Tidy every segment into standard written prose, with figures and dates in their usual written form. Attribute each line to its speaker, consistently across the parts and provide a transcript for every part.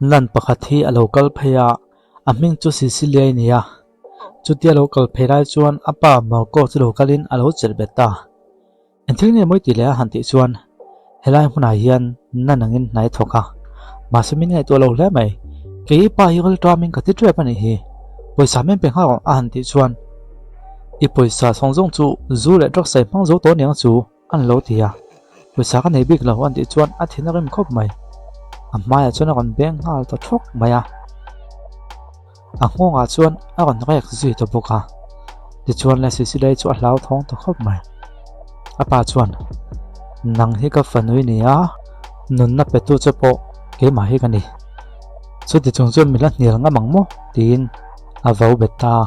Speaker 1: Nun pakhat hi a lo kal phei a, a hming chu Siciliai a ni a. Chutia lo kal phei lai chuan a pa Marco chu lo kalin a lo chelh bet ta. Engthil nge mawi tih leh a han tih chuan helai hmunah hian nan angin hnai thawk a, mahse min ngaihtuah lo hle mai. Kei i pa hi ril ṭamin ka ti ṭep a nih hi, pawisa min pe nghal a han tih chuan i pawisa zawng zawng chu zu leh drugs a i hmang zo tawh aniang chu an lo ti a, pawisa ka nei bik lo an tih chuan a thin a rim khawp mai. A hmaiah chuan a rawn beng nghal ta thawk mai a. A nghawngah chuan a rawn rek zui ta bawk a, tichuan le Sicily chu a hlauthawng ta khawp mai. A pa chuan, Nang hi ka fanu i ni a, nunna petu che pawh keimah hi ka ni. Chuti chung chuan min la hnial ngam ang maw? tiin a vo bet ta a.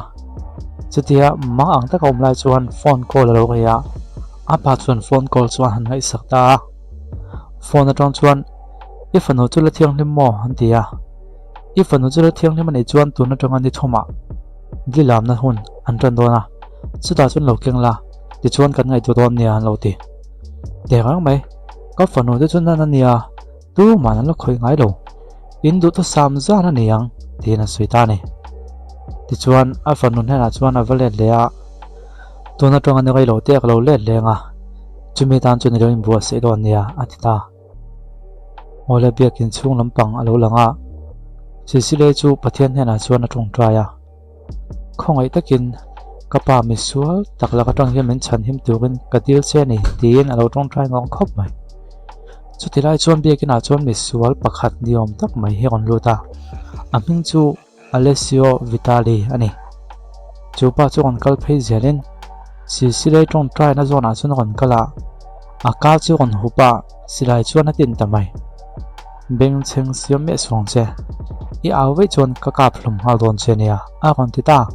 Speaker 1: Chutia mang ang taka awm lai chuan phone call a lo rei a, a pa chuan phone call chu a han ngaihsak ta a. Phone atang chuan, I fanu chu la thianghlim maw? an ti a. I fanu chu la thianghlim a nih chuan tun atanga ni thumah dilamna hun an tan dawn a, chutah chuan lo keng la, tichuan kan ngaihtuah dawn nia an lo ti. Teh reng mai, ka fanu te chu nan a nia, tuman an la khawih ngai lo, in duh ta sam zan a ni ang tiin a sawi ta a ni. Tichuan a fanu hnenah chuan a va let leh a, tun atanga ni rei lo te ka lo let leng a, chumi tan chuan i lo inbuatsaih dawn nia a ti ta. Awle biakin chhung lampang a lo lang a, Sicily chu Pathian hnenah chuan a tawngtai a. Khawngaih takin ka pa misual tak lak atang hian min chhan him turin ka dil che a ni tiin a lo tawngtai ngawng khawp mai. Chuti lai chuan biakinah chuan misual pakhat ni awm tak mai hi a rawn lut a, a hming chu Alessio Vitali a ni. Chu pa chu rawn kal phei zelin Silsilei tawngtaina zawnah chuan a rawn kal a, a ka chu rawn hup a, silai chuan a tin ta mai. Bengchheng siam miah suang che, i au veih chuan ka kap hlum nghal dawn che nia, a rawn ti ta.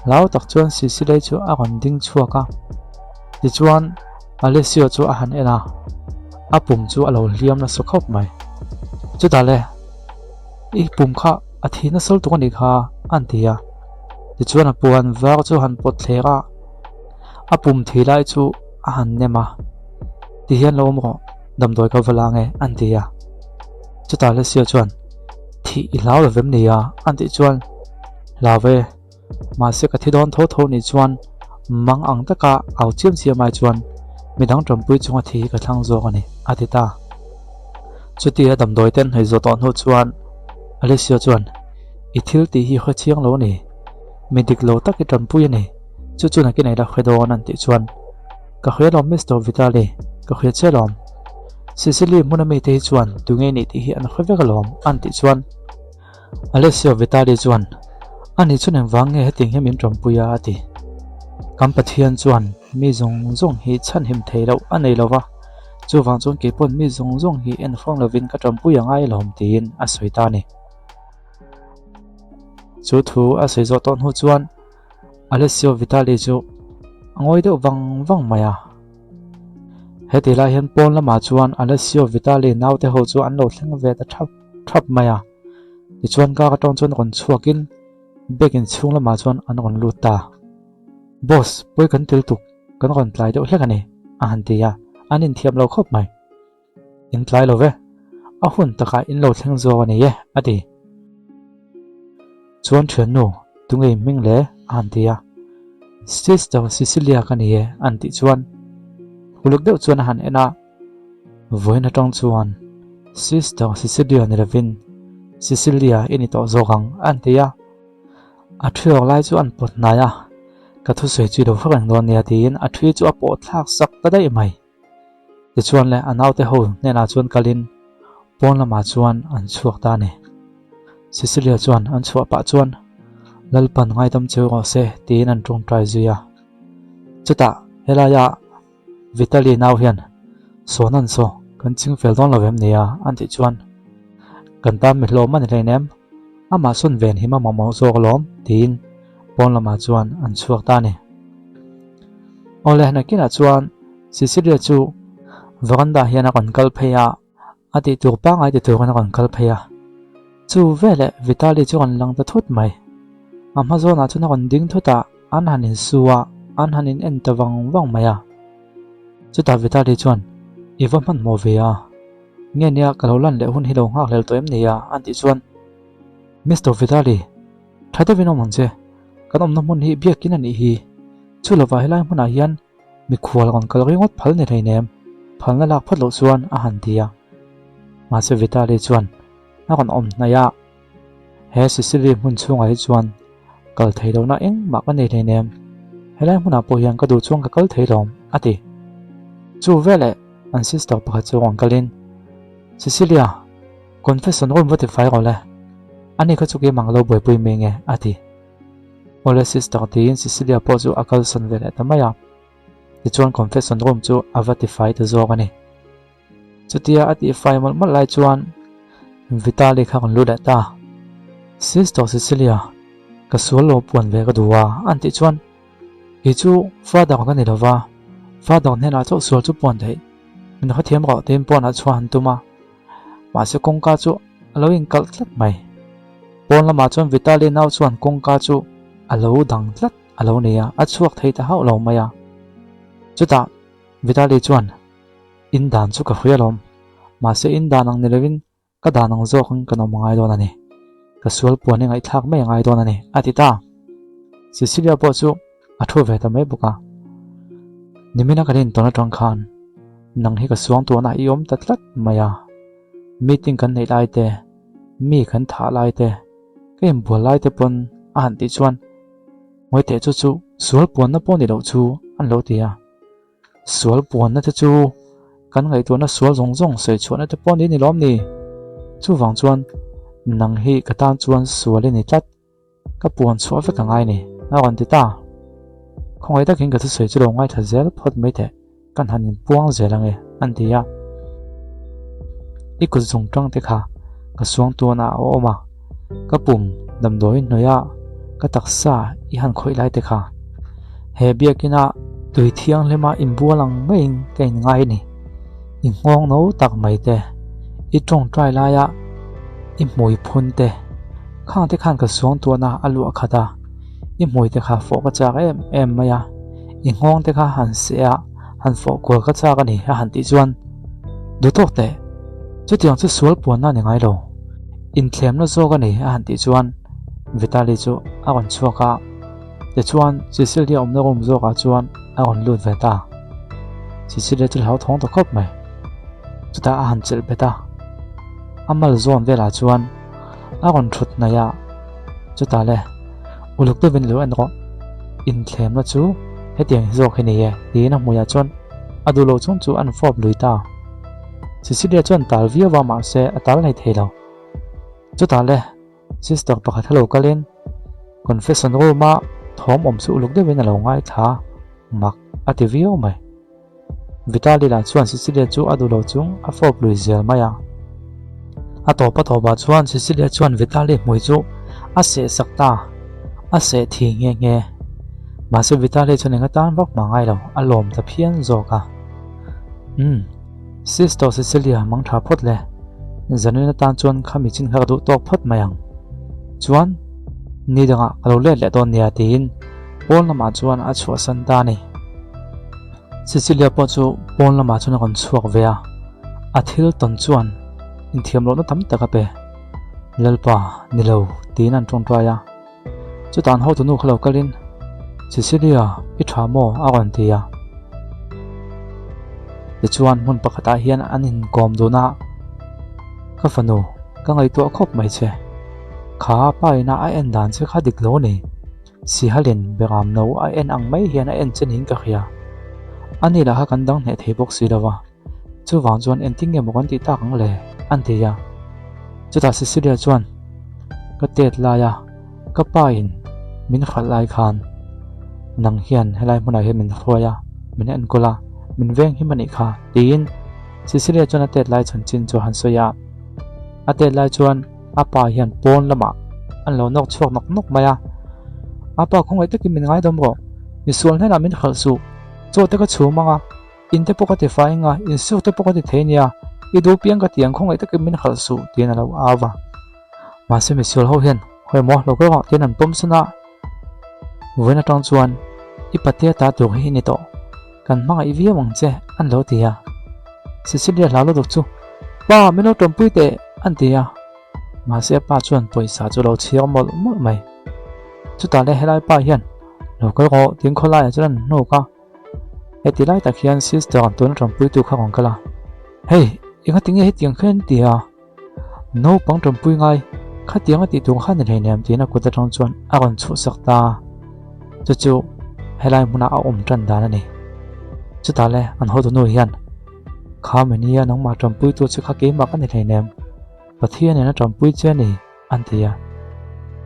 Speaker 1: Hlau tak chuan Silsilei chu a rawn ding chhuak a, tichuan Alessio chu a han en a, a pum chu a lo hliam nasa khawp mai. Chutah le. I pum kha a thi nasa lutuk a nih kha a han ti a, tichuan a puan var chu a han pawt thler a, a pum thi lai chu a han nem a, tihian lo awm rawh damdawi ka va la ange a han ti a, chutah Lesia chuan thih i hlau lo vem ni a a han tih chuan hlau ve. Mahse ka thi dawn tho tho nih chuan mang ang taka au chiam chiam ai chuan midang tanpui chunga thi hi ka thlang zawk a ni, a ti ta. Chutia damdawi ten hnawih zawh tawh hnu chuan Alessio chuan, I thil tih hi hre chiang lo a ni, mi dik lo tak i tanpui a ni, chu chu nakin ei la hre dawn an tih chuan, Ka hria lawm Mister Vitali, ka hria che lawm. Sicily hmuna mite hi chuan tunge nih tih hi an hre vek alawm an tih chuan, Alessio Vitali chuan, Ani chuan engvang nge hetiang hian min tawmpui a? a ti. Kan Pathian chuan mi zawng zawng hi chhanhim thei loh a nei lo va, chuvang chuan kei pawn mi zawng zawng hi en hrang lovin ka tawmpui a ngai alawm tiin a sawi ta a ni. Chu thu a sawi zawh tawh hnu chuan Alessio Vitali chu a ngawi deuh vang vang mai a. Heti lai hian pawn lamah chuan Alessio Vitali naute ho chu an lo thleng ve ta thap. thap mai a, tichuan kar atang chuan rawn chhuakin bag in chhung lamah chuan an rawn lut ta. Boss, pawi kan tel tuk, kan rawn tlai deuh hlek a ni, a han ti a, an inthiam lo khawp mai. In tlai lo ve, a hun takah in lo thleng zawk a ni e, a ti. Chuan thiannu, tunge i hming le? a han ti a. Sister Cecilia ka ni e, an tih chuan uluk deuh chuan a han en a. Vawiin atang chuan Sister Cecilia ni lovin Cecilia i ni tawh zawk ang a an ti a. A thi awk lai chu an pawt hnai a, ka thusawi chu i lo hre reng dawn nia tiin a thi chu a pawh thlak sak ta daih mai. Tichuan le a naute ho hnenah chuan kalin pawn lamah chuan an chhuak ta a ni. Cecilia chuan an chhuah pah chuan Lalpan ngaidam cheu rawh se tiin an tawngtai zui a. Chutah helaia Vitaly nau hian sawn an saw kan ching fel dawn lo em nia an tih chuan kan tan mi hlawm a ni hleinem amah sawn ven hi mamawh zawk alawm tiin pawn lamah chuan an chhuak ta a ni. Awle nakinah chuan Cecilia chu veranda hian a rawn kal phei a, a tih tur pangngai ti turin a rawn kal phei a. Chu veleh Vitaly chu a rawn lang ta thut mai. A hma zawnah chuan a rawn ding thut a, an han insu a, an han in en ta vang vang mai a. Chutah Vitaly chuan, I va hmanhmawh ve a. Nge nia ka lo lan leh hun hi lo nghak hlel tawh em ni a? an tih chuan Mister Vitali, tha deuhin awm ang che. Kan awmna hmun hi biakin a nih hi. Chu lovah helai hmunah hian mikhual rawn kal ringawt phal ni hleinem, phalna lak phawt loh chuan a han ti a. Mahse Vitali chuan a rawn awm hnaih a, He Sicily hmun chhungah hi chuan kal thei lohna engmah ka nei hleinem, helai hmunah pawh hian ka duh chuan ka kal thei lawm, a ti. Chu veleh an sister pakhat chu rawn kalin, Cecilia, confession room va ti fai rawh le, ani kha chu keimah ka lo buaipui mai nge, a ti. Awle sister tiin Cecilia pawh chu a kalsawn ve leh ta mai a, tichuan confession room chu a va ti fai ta zawk a ni. Chutia a tihfai mawlh mawlh lai chuan Vitali kha rawn lut leh ta. Sister Cecilia, ka sual lo puan ve ka duh a, an tih chuan kei chu Father ka ni lova, Father hnenah chauh sual chu puan theih. Min hrethiam rawh tiin pawnah chhuah han tum a, mahse kawngka chu a lo inkalh tlat mai. Pawn lamah chuan Vitali nau chuan kawngka chu a lo dang tlat a lo nei a, a chhuak thei ta hauh lo mai a. Chutah Vitali chuan In dan chu ka hria alawm. Mahse in dan ang ni lovin ka dan ang zawk ang kan awm angai dawn a ni. Ka sual puan hi ngaihthlak mai angai dawn a ni, a ti ta. Cecilia pawh chu a thu ve ta mai bawk a. Nimina kan intawn atang khan nang hi ka suang tuanah i awm ta tlat mai a. Meeting kan neih lai te, mi kan thah lai te, ka inbual lai te pawn a han tih chuan Ngawiteh chu chu sual puanna pawh ni loh chu an lo ti a. Sual puanna te chu kan ngaihtuahna sual zawng zawng sawi chhuahna te pawh ni ni lawm ni? Chuvang chuan nang hi ka tan chuan sual i ni tlat, ka puan chhuah vek a ngai ni, a rawn ti ta. Khawngaih takin ka thusawi chu lo ngaithla zel phawt mai teh, kan han inpuang zel ange, an ti a. I kut zung tang te kha ka suang tuanah a awm a, ka pum damdawi hnuaia ka taksa i han khawih lai te kha he biakina tui thianghlima inbual ang maiin ka inngai a ni. I nghawng no tak mai te, i tawngtai laia i hmui phun te, khang te khan ka suang tuahna a luah khat a, i hmui te kha fawh ka chak em em mai a, i nghawng te kha han seh a, han fawh kual ka chak a ni a han tih chuan duhtawk teh chutiang chu sual puanna a ni ngai lo inthlemna zawk a ni a han tih chuan Vitali chu a rawn chhuak a tichuan Cecilia awmna room zawkah chuan a rawn lut ve ta Cecilia chu hlauthawng ta khawp mai chutah a han chelh bet a a mal zawn velah chuan a rawn thut hnaih a chutah le Uluk deuhin lo en rawh, inthlemna chu hetiang hi zawk hi ni e, tiin a hmuiah chuan a duh loh chung chu an fawp lui ta. Cecilia chuan tal viau a mahse a tal nei thei lo. Chutah le sister pakhat a lo kalin confession room-a thawm awm chu uluk deuhin a lo ngaithla mak a ti viau mai. Vitali lah chuan Cecilia chu a duh lo chung a fawp lui zel mai a. A tawp a tawpah chuan Cecilia chuan Vitali hmui chu a seh sak ta, a seh thi nghe nghe. Mahse Vitali chuan eng atan vak mah ngai lo, a lawm ta phian zawk a. Umm, Sister Cecilia mang tha phawt le, zanin atan chuan khami chin kha ka duh tawk phawt mai ang. Chuan, ni dangah ka lo let leh dawn nia tiin pawn lamah chuan a chhuahsan ta a ni. Cecilia pawh chu pawn lamah chuan a rawn chhuak ve a, a thil tawn chuan inthiam lohna tam tak a pe. Lalpa, ni lo, tiin an tawngtai a. Chutah an hotunu kha lo kalin, Cecilia, i tha maw? a rawn ti a. Tichuan hmun pakhatah hian an inkawm dun a, Ka fanu, ka ngaihtuah khawp mai che. Kha pa ina a en dan che kha dik lo a ni. Sihalin Beram no a en ang mai hian a en che niin ka hria. Ani lah kha kan dang hneh thei bawk si lo va, chuvang chuan engtin nge maw kan tih tak ang le? an ti a. Chutah Cecilia chuan, Ka tet lai a, ka pa in min hralh lai khan nang hian helai hmunah hian min hruai a, min enkawl a, min veng him a nih kha, tiin Cecilia chuan a tet lai chanchin chu a han sawi a. A tet lai chuan A pa hian pawn lamah an lo nawk chhuak nawk nawk mai a, A pa khawngaih takin min ngaidam rawh, misual hnenah min hralh suh, chaw te ka chhum ang a, in te pawh ka ti fai ang a, insuk te pawh ka ti thei nia, i duh piang ka ti ang khawngaih takin min hralh suh tiin a lo au va. Mahse misual ho hian hawi maw lo kal rawh tiin an pawm san a, Vawiin atang chuan i patea ta tur hi i ni tawh, kan hmangaih viau ang che an lo ti a. Cecilia hlau lutuk chu. Pa, min lo ṭawmpui teh, an ti a. Mahse a pa chuan pawisa chu lo chhiar mawlh mawlh mai. Chutah le helai pa hian, Lo kal rawh, tiin khawlaiah chuan an hnuk a. Heti lai tak hian sister an tuna ṭawmpuitu kha rawn kal a. Hei, engati nge hetiang khan an ti a? Naupang ṭawmpui ngai, khatiang a tih tur kha ni hleinem tiin a kut aṭang chuan a rawn chhuhsak ta. Chu chu helai hmunah a awm ṭan dan a ni. Chutah le an hotunu hian, Kha mi nia nangmah ṭawmpuitu che kha keimah ka ni hleinem, Pathian in a ṭawmpui che a ni, an ti a.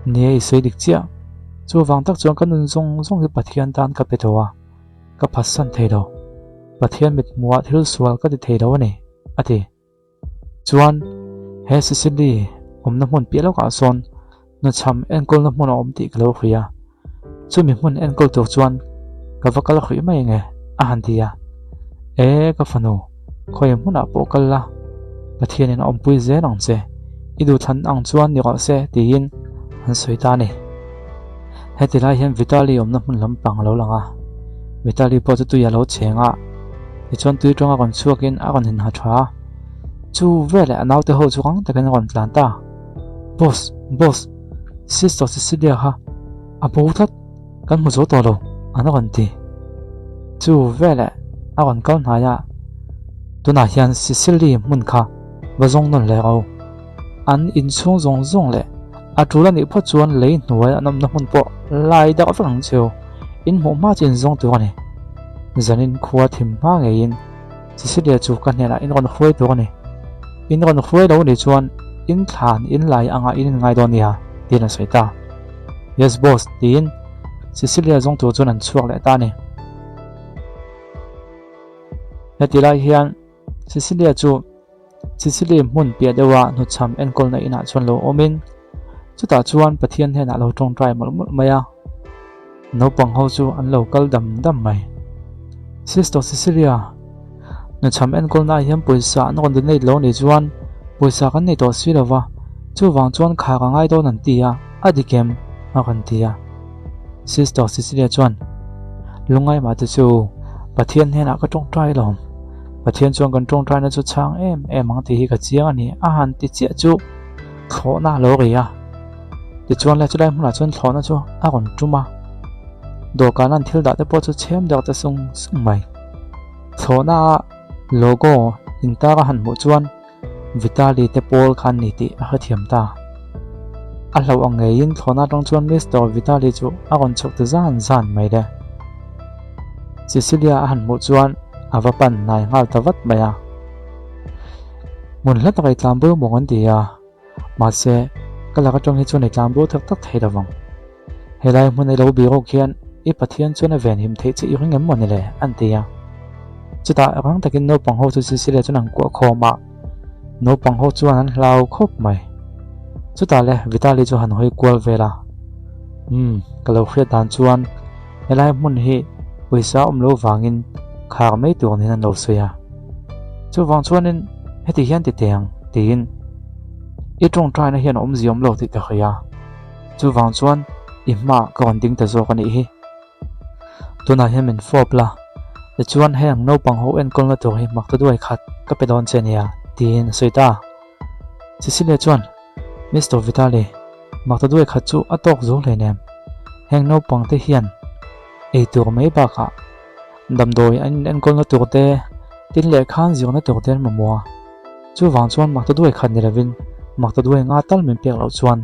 Speaker 1: Nia i sawi dik chiah. Chuvang tak chuan ka nun zawng zawng hi Pathian tan ka pe tawh a, ka phatsan thei lo. Pathian mithmuhah thil sual ka ti thei lo a ni, a ti. Chuan, he Sicily awmna hmun piah lawkah sawn nuchham enkawlna hmun a awm tih ka lo hria a, chumi hmun enkawl tur chuan ka va kal hruih mai ange, a han ti a. E, ka fanu, khawi hmunah pawh kal la, Pathianin a awmpui zel ang che, i duhthlan ang chuan ni rawh se, tiin an sawi ta a ni. Heti lai hian Vitali awmna hmun lampang a lo lang a, Vitali pawh chu tui a lo cheng a, tichuan tui tawng a rawn chhuakin a rawn inha tha a, chu veleh a naute ho chu rang takin a rawn tlan ta. Boss, boss, Sister Cecilia kha a bo tlat, kan hmu zo tawh lo, an rawn ti. Chu veleh a rawn kal hnai a, tunah hian Cecily hmun kha va zawng nawn leh ro. An inchhung zawng zawng leh a tul a nih phawt chuan lei hnuai an awmna hmun pawh lai deuh vek ang cheu in hmuh hma chu in zawng tur a ni. Zanin khua thim hma ngeiin Cecilia chu ka hnenah in rawn hruai tur a ni. In rawn hruai lo nih chuan in thlan in lai anga in inngai dawn nia tiin a sawi ta. Yes boss tiin Cecilia zawng tur chuan an chhuak leh ta a ni. Heti lai hian Cecilia chu Sicily hmun piah deuha hnuchham enkawlna inah chuan lo awmin, chutah chuan Pathian hnenah lo tawngtai mawlh mawlh mai a. Naupang ho chu an lo kal dam dam mai. Sister Cecilia, hnuchham enkawlnaah hian pawisa an rawn donate lo nih chuan pawisa kan nei tawh si lo va, chuvang chuan khar a ngai dawn an ti a, a dik em? a rawn ti a. Sister Cecilia chuan, Lungngai mah te chu Pathian hnenah ka tawngtai lawm. Pathian chuan kan tawngtaina chu chhang em em ang tih hi ka chiang a ni. A han ti chiah chu thlawhna a lo ri a. Tichuan le chulai hmunah chuan thlawhna chu a rawn tum a. Dawhkan an thil dah te pawh chu chhem deuh ta sung sung mai. Thlawhna a logo intar a han hmuh chuan Vitali te pawl kha an ni tih a hrethiam ta. A hlauh ang ngeiin thlawhna atang chuan Mister Vitali chu a rawn chhuk ta zan zan mai le. Cecilia a han hmuh chuan a va pan hnai nghal ta vat mai a. Hmun hla taka i tlan bo mawng an ti a, mahse ka lak atang hi chuan i tlan bo tak tak thei lo vang. Helai hmun i lo bih rawk hian i Pathian chuan a venhim theih che i ring em maw ni le? an ti a. Chutah rang takin naupang ho chu Cecilia chuan an kuah khawm a, naupang ho chuan an hlau khawp mai. Chutah le Vitali chu han hawi kual vel a, Umm, ka lo hriat dan chuan helai hmun hi pawisa awm lo vangin khar mai tur niin an lo sawi a. Chuvang chuanin heti hian ti teh ang tiin i tawngtaina hian awmzia awm lo tih ka hria. Chuvang chuan i hmaah ka rawn ding ta zawk a nih hi. Tunah hian min fawp la, tichuan heng naupang ho enkawlna tur hi mak ta duai khat ka pe dawn che nia, tiin a sawi ta. Cecilia chuan, Mister Vitali, mak ta duai khat chu a tawk zo hle nem. Heng naupang te hian ei tur mai bakah damdawi an in enkawlna tur te, tin lehkha an zirna tur te an mamawh a. Chuvang chuan mak ta duai khat ni lovin mak ta duai nga tal min pek loh chuan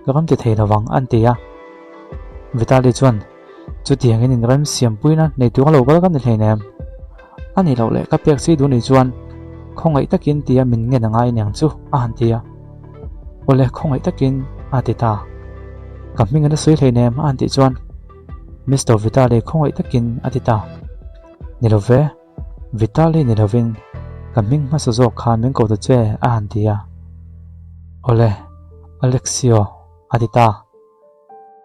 Speaker 1: ka rawn ti thei lovang an ti a. Vitali chuan, Chutiangin inrem siampuina nei tur a lo kal ka ni hleinem. A nih loh leh ka pek si duh nih chuan khawngaih takin tia min ngen a ngai aniang chu a han ti a. Awle khawngaih takin a ti ta. Ka hming an a sawi hleinem a han tih chuan Mister Vitali khawngaih takin a ti ta. Ni lo ve. Vitali ni lovin ka hming hmasa zawk khan min ko ta che a han ti a. Awle, Alexio a ti ta.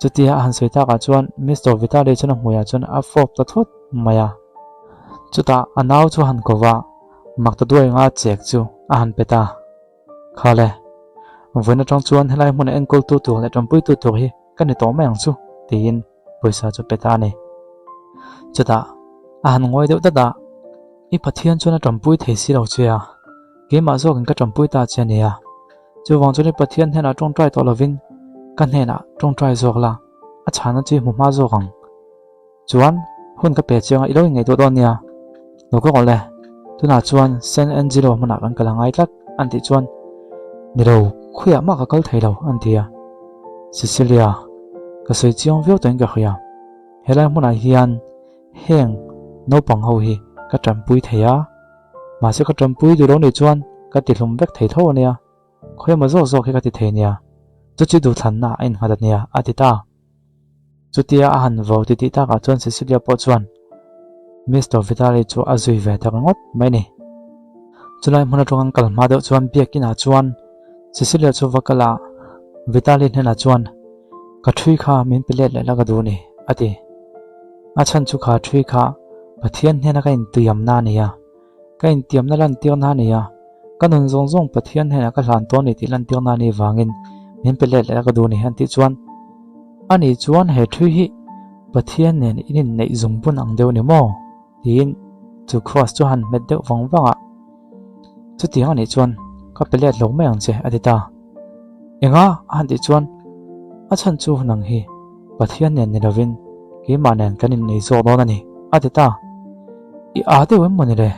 Speaker 1: Chutia a han sawi takah chuan Mister Vitali chuan a hmuiah chuan a fawp ta thut mai a. Chutah a nau chu a han ko va, mak ta duai anga chek chu a han pe ta. Khale, vawiin atang chuan helai hmuna enkawltu tur leh tanpuitu tur hi ka ni tawh mai ang chu tiin pawisa chu pe ta a ni. Chutah a han ngawi deuh dat a, I Pathian chuan a tanpui thei si lo che a. Keimah zawkin ka ṭampui ta che a nia. Chuvang chuan i Pathian hnenah ṭawngṭai tawh lovin ka hnenah ṭawngṭai zawk la, a chhana chu i hmu hma zawk ang. Chuan, hun ka pe chiang a, i lo inngaihtuah dawn nia. Lo ka rawh le, tunah chuan San Angelo hmunah kan kal a ngai tlat, an tih chuan, Ni lo, khawiah mah ka kal thei lo, an ti a. Cecilia, ka sawi chiang viau tawhin ka hria. Helai hmunah hian heng naupang ho hi ka tanpui thei a, mahse ka tanpui duh lo nih chuan ka tihlum vek thei tho a nia. Khawi emaw zawk zawk hi ka ti thei nia, chu chu duhthlanna a innghat a nia, a ti ta. Chutia a han vo ti tih takah chuan Cecilia pawh chuan Mister Vitali chu a zui ve ta ringawt mai a ni. Chulai hmun atanga an kal hma deuh chuan biakinah chuan Cecilia chu va kal a, Vitali hnenah chuan Ka thui kha min pe let leh la ka duh a ni, a ti. A chhan chu kha thui kha Pathian hnena ka intuiamna a ni a. Ka intiamna lantirna a ni a, ka nun zawng zawng Pathian hnenah ka hlan tawh a ni tih lantirna a nih vangin min pe let leh a ka duh a ni an tih chuan ani chuan he thu hi Pathian nen in inneih zungbun ang deuh a ni maw? tiin chu cross chu a han hmet deuh vang vang a, chutiang a nih chuan ka pe let lo mai ang che a ti ta. Enga? a han tih chuan a chhan chu nang hi Pathian nen ni lovin keimah nen kan innei zawk dawn a ni, a ti ta. I â deuh em mawni le?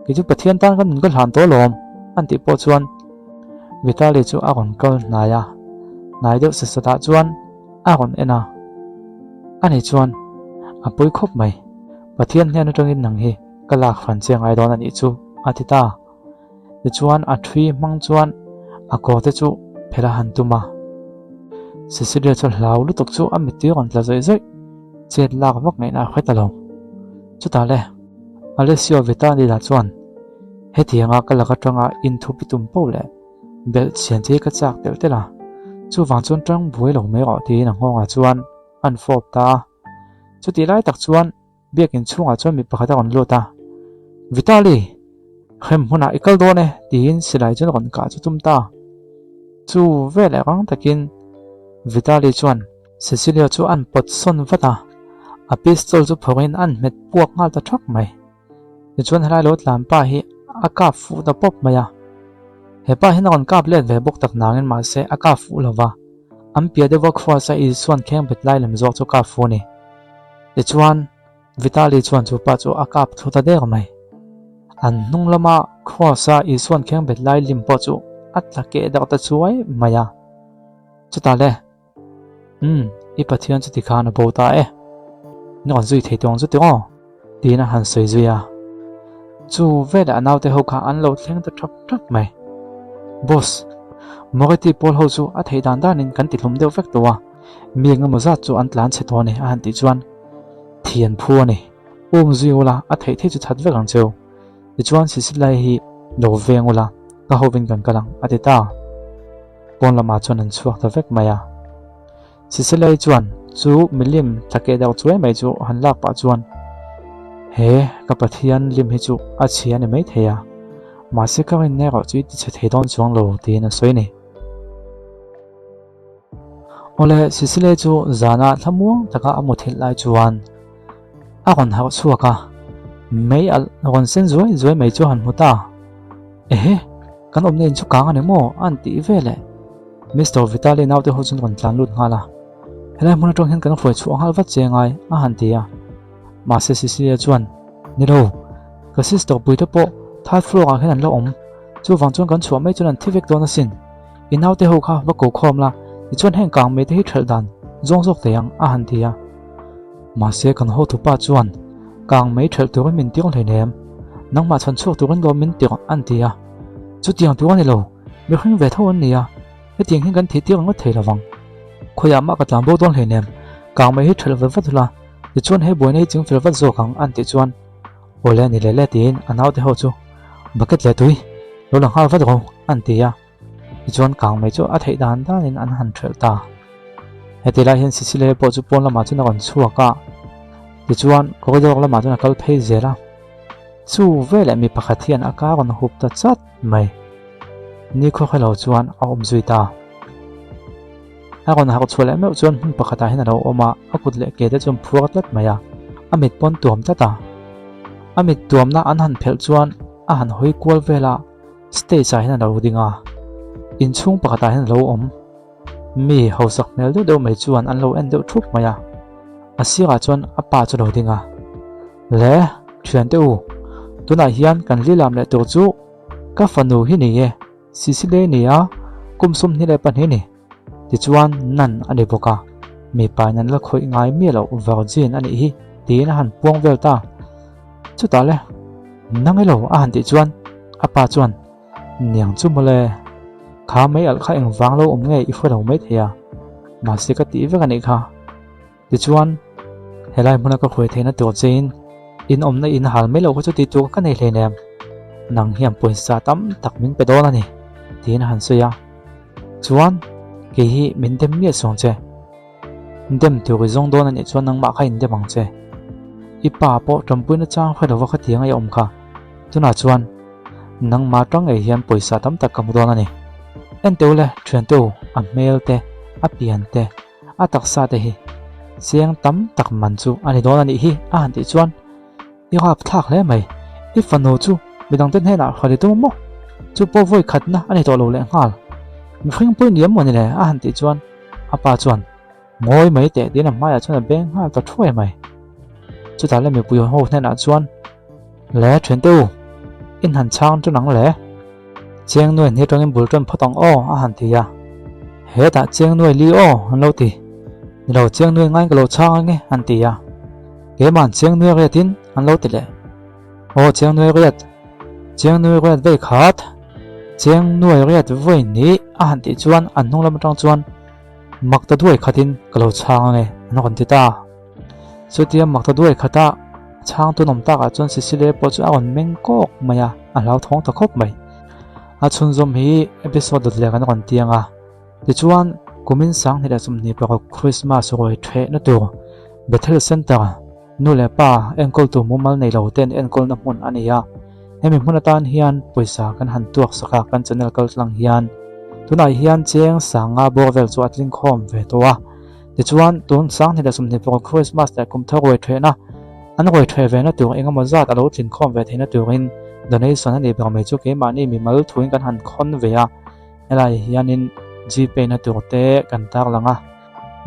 Speaker 1: Kei chu Pathian tan ka nun ka hlan tawh alawm, an tih pawh chuan Vitali chu a rawn kal hnai a, hnai deuh sat satah chuan a rawn en a. Ani chuan, A pawi khawp mai, Pathian hnen atangin nang hi ka lak hran che ngai dawn a nih chu, a ti ta. Tichuan a thui hmang chuan a kawr te chu phelh a han tum a. Cecilia chu hlau lutuk chu a mittui rawn tla zawih zawih, chet lak vak ngaihna a hre ta lo. Chutah le, Alessio Vitali lah chuan hetianga ka lak atanga inthup i tum poh leh belh chhian che hi ka chak telh telh a, chuvang chuan tang buai lo mai rawh tiin a nghawngah chuan an fawp ta a. Chutih lai tak chuan Biakin chhungah chuan mi pakhat a rawn lut a, Vitali, hrem hmunah i kal dawn e, tiin silai chuan a rawn kah chu tum ta. Chu veleh rang takin Vitali chuan Cecilia chu an pawt sawn vat a, a pistol chu phawrhin an hmet puak nghal ta thak mai. Tichuan helai lo tlan pa hi a kap fuh ta pawp mai a, he pa hian a rawn kap let ve bawk tak nangin mahse a kap fuh lo va, an piah deuha khuasa Isuan khengbet lai lem zawk chu kap fuh a ni. Tichuan, Vitali chuan chu pa chu a kap thlu ta der mai. An hnung lama Kross-a Isuan khengbet lai lim pawh chu a tla keh darh ta chuai mai a. Chutah le, Umm, i Pathian chu tikhan a bo ta e. Ni rawn zui thei tawng chu ti aw, tiin a han sawi zui a. Chu veleh a naute ho kha an lo thleng ta thap thap mai. Boss, Moretti pawl ho chu a theih dan danin kan ti hlum deuh vek tawh a. Mi engemaw zat chu an tlan chhe tawh a ni a han tih chuan thi an phu a ni. Um zui ula a theih theih chu that vek ang cheu. Tichuan Sisilai hi lo veng ula ka hovin kan kal ang a ti ta. Pawn lamah chuan an chhuak ta vek mai a. Sisilai chuan chu milim tla keh deuh chuai mai chu han lak pah chuan He ka Pathian lim hi chu a chhia a ni maithei a, mahse ka rinna erawh chu i ti chhe thei dawn chuang lo tiin a sawi a ni. Awle, Sisile chu zana thlamuang taka a muthilh lai chuan a rawn harh chhuak a, mei alh rawn sen zuai zuai mai chu a han hmu ta. Ehe, kan awmna in chu kang a ni maw? a han tih veleh Mister Vitali naute ho chuan rawn tlan lut nghal a, Helai hmun atang hian kan hruai chhuah nghal vat che ngai a han ti a. Mahse Sisilia chuan, Ni lo, ka sister puite pawh third floor ah hian an la awm, chuvang chuan kan chhuah mai chuan an thi vek dawn asin. I naute ho kha va ko khawm la, tichuan heng kang mai te hi ṭhelh dan zawng zawk thei ang, a han ti a. Mahse kan hotupa chuan, Kang mai ṭhelh turin min tirh hleinem, nangmah chhan chhuak turin lawm min tirh, an ti a. Chutiang tur a ni lo, mihring ve tho an ni a, hetiang hian kan thih tir ngawt thei lovang. Khawiah mah ka tlan bo dawn hleinem, kang mai hi ṭhelh vat vat ula, tichuan he buaina hi chingfel vat zawk ang, an tih chuan, Awle ni leh le tiin a naute ho chu bucket leh tui lo la nghal vat rawh, an ti a. Tichuan kang mai chu a theih dan danin an han hrelh ta. Heti lai hian Cecilia pawh chu pawn lamah chuan a rawn chhuak a, tichuan corridor lamah chuan a kal phei zel a. Chu veleh mi pakhat hian a ka rawn hup ta chat mai. Nikhua kha lo chuan a awm zui ta. A rawn harh chhuah leh meuh chuan hmun pakhatah hian a lo awm a, a kut leh ke te chuan phuar tlat mai a, a mit pawn tuam tlat a. A mit tuamna an han phelh chuan a han hawi kual vel a. Stage ah hian a lo ding a, inchhung pakhatah hian a lo awm. Mi hausak hmel deuh deuh mai chuan an lo en deuh thup mai a, a sirah chuan a pa chu a lo ding a. Le, thiante u, tunah hian kan lilam leh tur chu ka fanu hi ni e, Sisile ni a, kum 22 ni. Tichuan nan a ni bawk a, mipa in an la khawih ngai miah loh virgin a nih hi tiin a han puang vel ta. Chutah le, nang ilo a han tih chuan a pa chuan Niang chu mawle, kha mei alh kha engvang lo awm nge i hre lo mai thei a, mahse ka tih vek a nih kha. Tichuan, helai hmuna ka hruai theihna tur chein in awmna in hal mai loh kha chu tih tur ka nei hleinem, nang hian pawisa tam tak min pe dawn a ni, tiin a han sawi a. Chuan, kei hi min dem miah suang che. Dem tur i zawng dawn a nih chuan nangmah kha in dem ang che. I pa pawh ṭanpuina chang hre lova khatiang a i awm kha. Tunah chuan, nangmah ṭang ngei hian pawisa tam tak ka hmu dawn a ni. Enteu le, ṭhianteu, a hmel te, a pian te, a taksa te hi cheng tam tak man chu a ni dawn a nih hi a han tih chuan i rap thlak hle mai. I fanu chu midangte hnenah hruai leh tum maw? Chu pawh vawi khatna a ni tawh lo leh nghal. Mihring pawh i ni em maw ni le a han tih chuan a pa chuan ngawi mai teh tiin a hmaiah chuan a beng nghal ta thuai mai. Chutah le mipui ho hnenah chuan Le thiante u, in han chhang ṭan ang le. Cheng nuai hni aṭangin bul ṭan phawt ang aw a han ti a. Hetah cheng nuai li aw an lo ti. Ni lo cheng nuai ngaiin ka lo chhang ang e an ti a. Keima'n cheng nuai riatin an lo ti leh. Aw cheng nuai riat, cheng nuai riat vei khat, cheng nuai riat vawi hnih a han tih chuan an hnung lam aṭang chuan mak ta duai khatin ka lo chhang ang e an rawn ti ta. Chutia mak ta duai khata chhang tunawm takah chuan Sisile pawh chu a rawn meng kawk mai a, a hlauthawng ta khawp mai. A chhunzawm hi episode dawt leh kan rawn tiang a, tichuan kumin 2026 Christmas ruai thehna tur Bethel Centre nu leh pa enkawltu mumal nei lo ten enkawlna hmun a ni a, hemi hmun atan hian pawisa kan han tuak sak a kan channel kaltlang hian tunah hian cheng sanga bawr vel chu a tling khawm ve tawh a. Tichuan, tun 2026 Christmas leh kum thar ruai thehna, an ruai theh vena tur eng emaw zat a lo tlin khawm ve theihna turin donation a nih ber mai chu keimahni mimal thuin kan han khawn ve a, helai hianin Gpay na tur te kan tarlang a,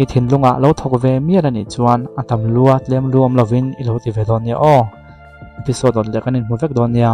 Speaker 1: i thinlungah lo thawk ve mial a nih chuan a tam lua tlem lu awm lovin i lo ti ve dawn nia aw. Episode dawt leh kan inhmu vek dawn nia.